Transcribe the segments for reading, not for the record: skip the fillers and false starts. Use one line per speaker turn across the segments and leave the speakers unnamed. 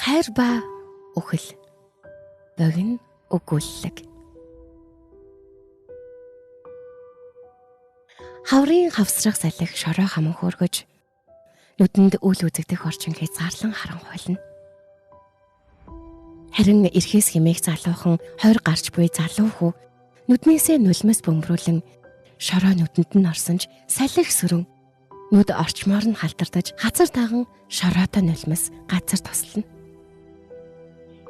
Хайр ба үхэл. Богино өгүүллэг. Хаврын хавсрах салхи шороо хаман хөөргөж нүдэнд үл үзэгдэх орчин хязгаарлан харанхуйлна. Харин эрхээс хэмээх залуухан 20 гарч буй залуу хүү нүднээсээ нулимс бөмбөрүүлэн шороо нүдэнд нь орсон ч салхи сөрөн нүд орчмоор нь халтардаж хазар таган шороотой нулимс газар тослоно.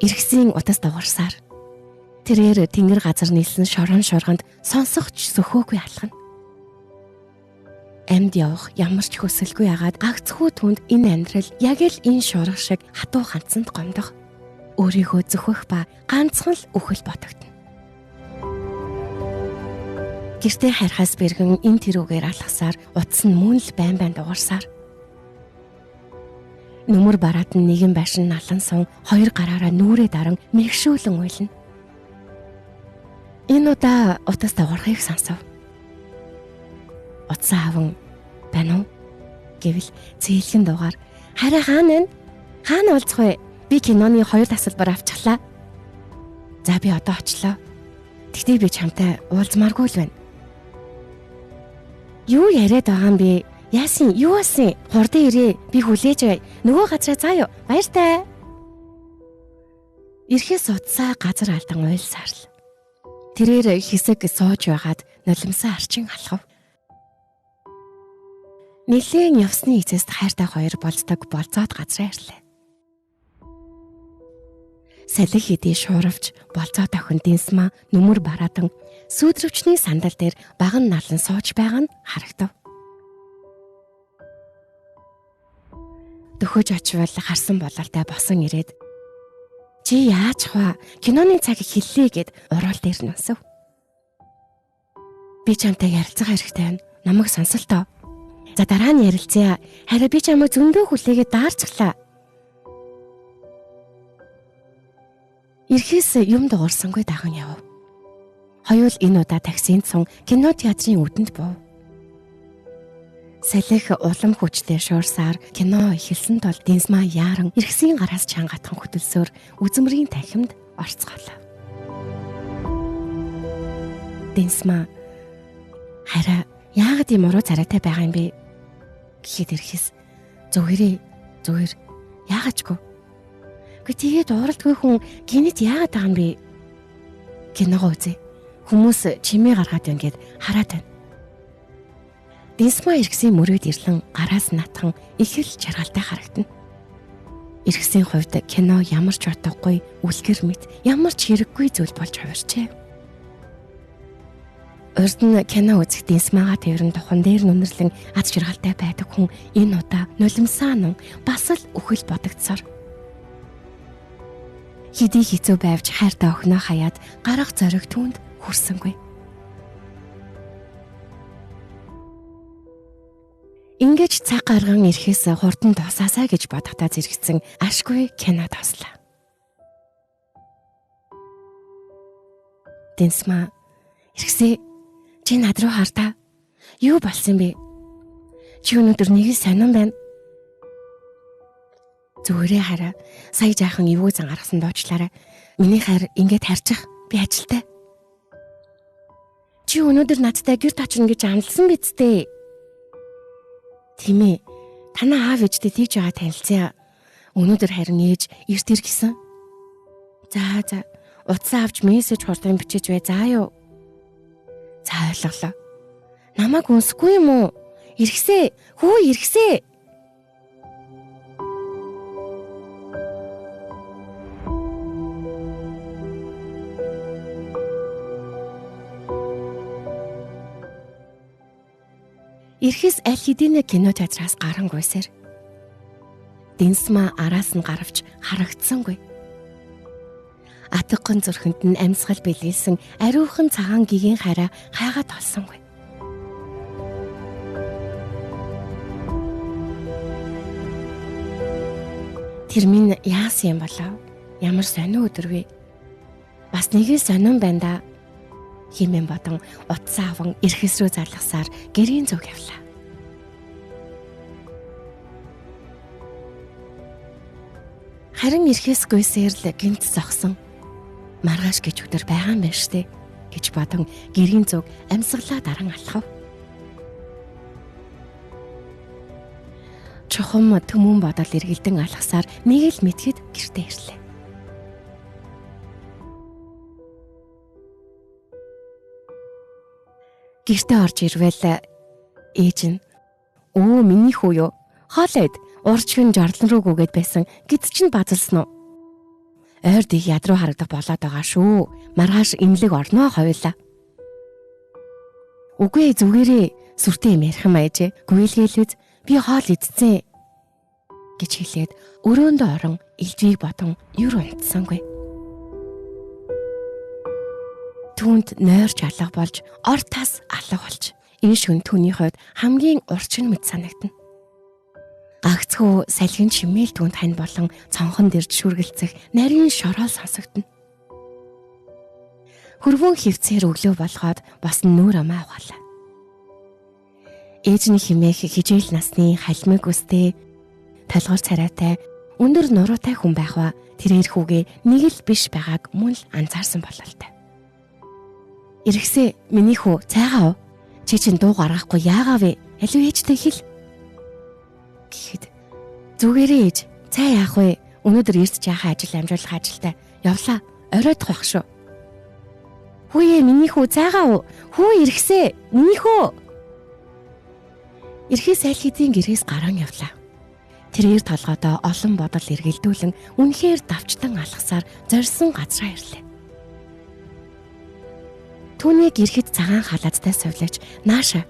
Эргэсийн утас дугарсаар тэрээр тэнгэр газар нийлсэн шорон шурганд сонсох ч сөхөөгүй алхана. Амьд явах ямар ч хүсэлгүй агаад гагцхүү түнд энэ амьдрал яг л энэ шуурга шиг хатуу хандсанд гомдох, өөрийгөө зөхөх ба ганцхан л үхэл ботогдно. Гэртээ харихаас бэргэн энэ тэрүүгээр алхасаар утас нь мөн л байн байн дугарсаар нүмер бараад нь нэгэн байшин налан сун хоёр гараараа нүрээ даран мэгшүүлэн уйлна. Энэ удаа утас дугарахыг сонсов. Утсаа аван байна уу гэвэл зээлхэн дугаар хараа хаана вэ? Хаана уулзах вэ? Би киноны 2 тасалбар авчихлаа. За би одоо очлоо. Тэгтээ би чамтай уулзмааргүй л байна. Юу яриад байгаа юм бэ? Яасан? Юу болсон? Хурдан ирээ. Би хүлээж бай. Нөгөө газраа заа юу? Баяртай. Эрхээс утсаа газар алдан уйлсаар л. Тэрээр хэсэг сууж байгаад нулимсаа арчин алхав. Нилээн явсны эцэст хайртай хоёр болцдог болцоод газраа ирлээ. Салхи хэдий шууравч болцоо тохин дэнсмаа нүмер бараадан сүүдрвчний сандал дээр баган налан сууж байгаа нь харагдав. Дөхөж очивол харсан бололтой босон ирээд чи яаж хва киноны цаг эхэллээ гэд уруул дээр нь өсөв. Би чамтай ярилцах хэрэгтэй байна. Намайг сонсолтоо. За дараа нь ярилцъя. Харин би чамайг зөндөө хүлээгээд даарчглаа. Эрхээс юм дуурсангүй даган явв. Хоёул энэ удаа таксинд сун кино театрын үдэнд буув. Салхи улам хүчтэй шуурсаар кино эхэлсэн тул Дэнсмаа яаран эргэсийн гараас чангатхан хөтөлсөөр үзмрийн танхимд орцгоолоо. Дэнсмаа хараа яагаад ийм уруу царайтай байгаа юм бэ гэхэд эргэс зүгээрээ зүгээр яагаачгүй. Гэхдээ тэгээд ууралдгүй хүн гинэт яагаад байгаа юм бэ? Киногоо үзье. Хүмүүс чимээ гаргаад байна гэд хараад байна. Дэнсмаа эргэсийн мөрөөд ирлэн гараас натхан их л жаргалтай харагдана. Эргэсийн хувьд кино ямар ч утгагүй, үлгэр мэт ямар ч хэрэггүй зүйл болж хувирчээ. Урд нь кино үзэх Дэнсмаагаа тэрэн тухан дээр нүнэрлэн аз жаргалтай байдаг хүн энэ удаа нулимсаа нун бас л үхэл бодогдсоор. Хэдий хэцүү байвч хайртай охиноо хаяад гарах зориг түүнд хүрсэнгүй. Ингэж цаг гарган ирэхээс хурдан дуусаасаа гэж бодохдоо зэрэгцэн ашгүй кино дуслаа. Дэнсмаа эргэсээ чи над руу хар та. Юу болсон бэ? Чи өнөөдөр нэг л сонирн байна. Зүгээрээ хараа. Сая жаахан эвгүй зан гаргасан дуучлаарай. Миний хайр ингээд харчих. Би ажилтай. Чи өнөөдөр надтай гэрт очино гэж амласан биз дээ. Тийм ээ. Танаа аав ээжтэй тэгж байгаа танилцъя. Өнөөдөр харин ээж эрт ир гэсэн. За за. Утсаа авч мессеж хурдан бичиж бай. За юу. За ойлголоо. Намайг үнсэхгүй юм уу? Эргэсээ. Хүү эргэсээ. Эрхэс аль хэдийнэ кино театраас гаран гуйсаар. Дэнсмаа араас нь гаравч харагдсангүй. Атган зүрхэнд нь амьсгал бэлгэлсэн ариухан цагаан гэгийн хараа хайгаад олсонгүй. Тэр минь яасан юм болов? Ямар сонио өдөр вэ? Бас нэг л сонин байна да хэмээн бодон утсаа аван эрхэс рүү залгасаар гэрийн зүг явлаа. Харин эрхэс гүйсээр л гинт зогсон. Маргааш гэж өдөр байгаа юм байна штэ гэж бодон гэрийн зүг амьсгалаа даран алхав. Чухам төмөн бодол эргэлдэн алхасаар нэг л мэтгэд гэртээ ирлээ. Гэртээ орж ирвэл ээж нь "Өө миний хүү юу? Хоолойд урчгэн жорлон руу гүгээд байсан гэд чинь базалсан уу? Ойр дих ядруу харагдах болоод байгаа шүү. Маргааш имлэг орноо хоёулаа." "Үгүй зүгээрээ сүртэй юм ярих юм аажээ. Гүйлгээлвэз би хоол идсэн" гэж хэлээд өрөөндөө орон элжийг бодон юр унтсангүй. Түүнд нойрч алга болж, ор тас алга болж, энэ шөнө түүний хувьд хамгийн урчин мэт санагдана. Гагцхүү салхин чимээл түүнд хань болон цонхон дэрж шүргэлцэх нарийн шороол сонсогдоно. Хөрвөн хөвцээр өглөө болгоод бас нүүр амаа угаалаа. Ээж нь химээх хижээл насны халимаг үстэй, толгор царайтай, өндөр нуруутай хүн байх ба тэрээр хүүгээ нэг л биш байгааг мөн л анзаарсан бололтой. "Эргэсээ миний хүү цайгаа уу? Чи чинь дуу гаргахгүй яагаа вэ? Алив ээжтэй хэл" гэхэд "Зүгээрээ ээж, цай яах вэ? Өнөөдөр эрт жаахан ажил амжуулах ажилтай явлаа. Оройтох байх шүү." "Хүүе миний хүү цайгаа уу? Хүү эргэсээ миний хүү." Эрхээс аль хэдийн гэрээс гаран явлаа. Тэрээр толгойдоо олон бодол эргэлдүүлэн үнэхээр давчтан алхасаар зорьсон газраа ирлээ. Түүнийг ирэхэд цагаан халааттай сувилагч "Нааша"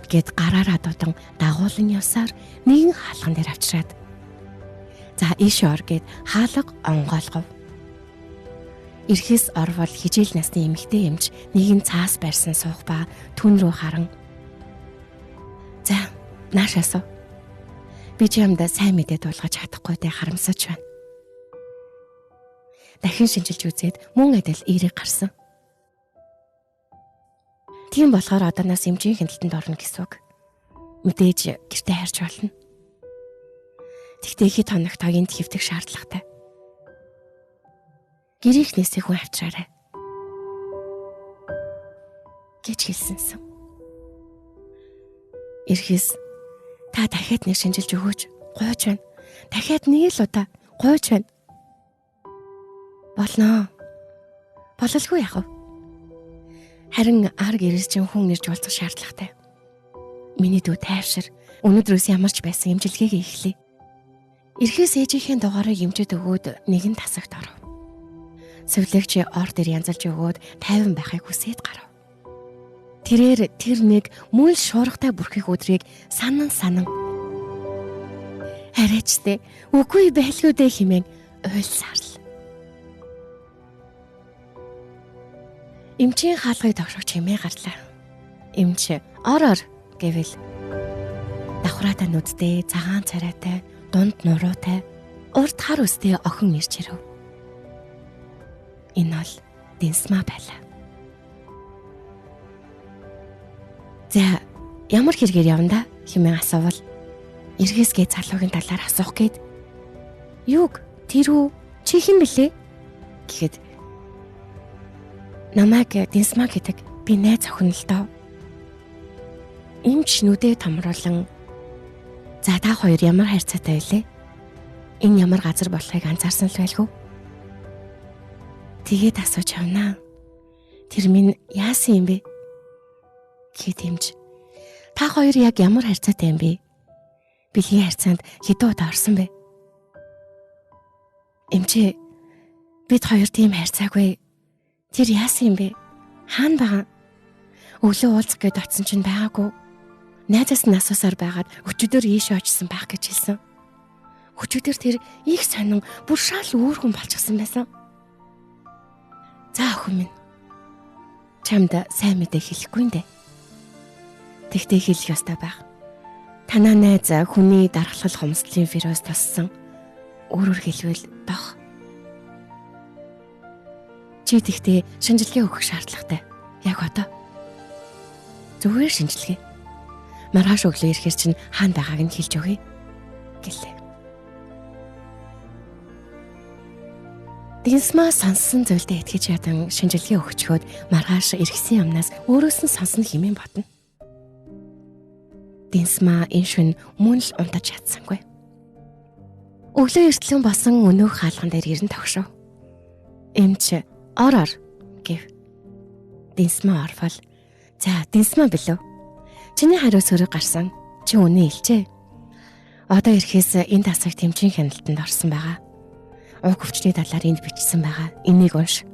гэд гараараа дуудан дагуулan явсаар нэгэн хаалган дээр авчраад "За ийш ор" гэд хаалга онгойлгов. Эрхээс орвол хижээл насны эмэгтэй эмч нэгэн цаас барьсан суух ба түн рүү харан "За наашаа суу. Би чамд сайн мэдээ дуулгаж чадахгүй дэ харамсаж байна." Дахин шинжилж үзээд мөн адил эерэг гарсан. Тийм болохоор одооноос эмчийн хяналтанд орно гэсэн үг. Мэдээж гэртээ хайрч болно. Тэгтээ хэд хоногт оёнд хэвтэх шаардлагатай. Гэрийнхнээсээ хүн авчраарай гэж хэлсэнсэн. Эрхэс та дахиад нэг шинжилж өгөөч. Гуйж байна. Дахиад нэг л удаа гуйж байна. Болноо. Бололгүй яах вэ? Харин ар гэрээс чинь хүн ирж уулзах шаардлагатай. Миний дүү тайвшир. Өнөөдрөөс ямар ч байсан эмчилгээгээ эхлэе. Эрхээс ээжийнхээ дугаарыг эмчэд өгөөд нэгэн тасагт оров. Сувилагч ор дээр янзалж өгөөд тайван байхыг хүсээд гарав. Тэрээр тэр нэг мөн шуургатай бүрхэх өдрийг санан санан арайчтэй үгүй байлгүй дээ хэмээн уйлсаар л. Эмчийн хаалгыг тогшох чимээ гарлаа. Эмч "Ор ор" гэвэл давхраатай нүдтэй, цагаан царайтай, дунд нуруутай, урт хар үстэй охин ирж ирэв. Энэ бол Дэнсмаа байлаа. "За ямар хэрэгээр явна да?" хэмээн асуувал эргээсгээ залуугийн талаар асуух гээд "Юуг тэр үү? Чи хэн блэ?" гэхэд "Намайг Дэнсмаа гэдэг, би найз охин л доо." Эмч нүдээ томруулан "За та хоёр ямар харьцаатай байлээ? Энэ ямар газар болохыг анзаарсан л байлгүй?" Тэгээд асууж явнаа. "Тэр минь яасан юм бэ?" гэхэд эмч "Та хоёр яг ямар харьцаатай юм бэ? Бэлгийн харьцаанд хэдэн удаа орсон бэ?" "Эмчээ, бид хоёр тийм харьцаагүй. Тэр яасан юм бэ? Хаана байгаа? Өглөө уулзах гээд очсон чинь байгаагүй. Найзаас нь асуусаар байгаад өчигдөр ийшээ очсон байх гэж хэлсэн. Өчигдөр тэр их сонин бүр шал өөр хүн болчихсон байсан. За охин минь. Чамд сайн мэдээ хэлэхгүй нэ. Тэгтээ хэлэх ёстой байх. Танаа найз хүний дархлал хомсдлын вирус туссан. Өөрөөр хэлбэл дох. Чи тэгтээ шинжилгээ өгөх шаардлагатай. Яг одоо. Зүгээр шинжилгээ. Маргааш өглөө ирэхээр чинь хаана байгааг нь хэлж өгье гэлээ. Динсмаа сонссон зүйлдээ итгэж ядан шинжилгээ өгчхөөд маргааш иргэсэн юмнаас өөрөөс нь сонсно хэмээн бодно. Динсмаа энэ шөнө мөн л унтаж чадсангүй. Өглөө эртлэн босон өнөөх хаалган дээр ирэн тогшов. Эмч ор ор гэв. Динсмаа орвол за Динсмаа билүү? Чиний хариу сөрөг гарсан. Чи үнэ хэлжээ. Одоо ирэхээс энэ тасаг тэмцээн хяналтанд орсон байгаа. Уг өвчний талаар энд бичсэн байгаа. Энийг унш.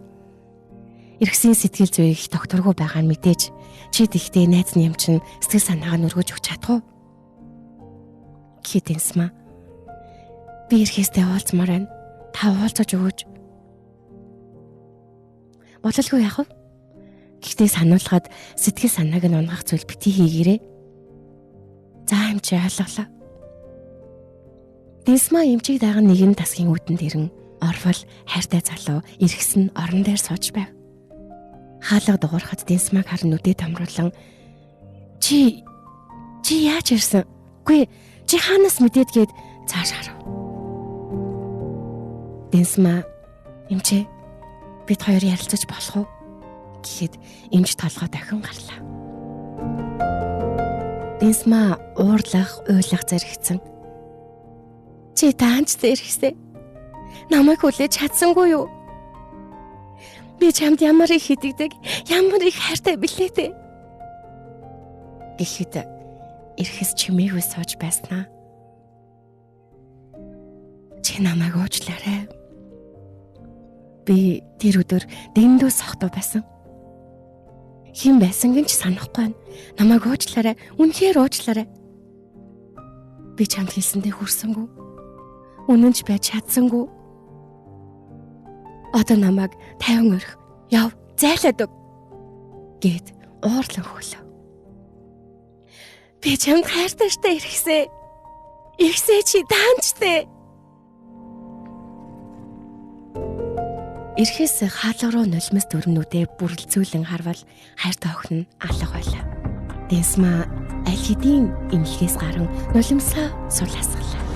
Иргэсийн сэтгэл зүй их докторгүй байгаа нь мэдээж чи тэгтээ найз нь юм чинь сэтгэл санаагаа нүргэж өгч чадах уу? Гэхэд Динсмаа би ирэхээстэй уулзмаар байна. Та уулзаж өгөөч. Бололгүй яах вэ? Гэхдээ сануулхад сэтгэл санааг нь унгах зүйл бити хийгээрэй. За эмч ойлголоо. Динсмаа эмчийг даган нэгэн тасгийн үүдэнд ирэн орвол хайртай залуу эргэсэн орон дээр сууж байв. Хаалга дуурахад Динсмааг харан нүдээ томруулан чи яаж ирсэн? Үгүй чи хаанаас мэдээд гээд цааш харав. Динсмаа эмчээ бид хоёр ярилцаж болох уу? Гэхэд эмч толгой дахин гарлаа. Динсмаа уурлах, уйлах зэрэгцэн. Чи таанч зэрэгсэ. Намайг хүлээж чадсангүй юу? Би чамд ямар их хидэгдэг, ямар их хайртай билээ те. Гэхэд ирэхэс чимээгүй сууж байснаа. Чи намайг уучлаарай. Би тэр өдөр дэндүү сохтой байсан. Хэн байсан гинч санахгүй байна. Намайг уучлаарай. Үнэхээр уучлаарай. Би чамд хэлсэндээ хүрсэнгүй. Үнэн ч байж чадсангүй. Одоо намайг 50 өрх. Яв, зайлаад өг. Гэт уурлан хөглөө. Би чамд хайртай штэ ирэхсээ. Ихсээ чи даанчтэй. Ирэхээс хаалга руу нулимс дүрмнүүдээ бүрэлзүүлэн харвал хайртай охин нь алга байлаа. Динсмаа аль хэдийн эмнэлгээс гарan нулимсаа сул хасгалаа.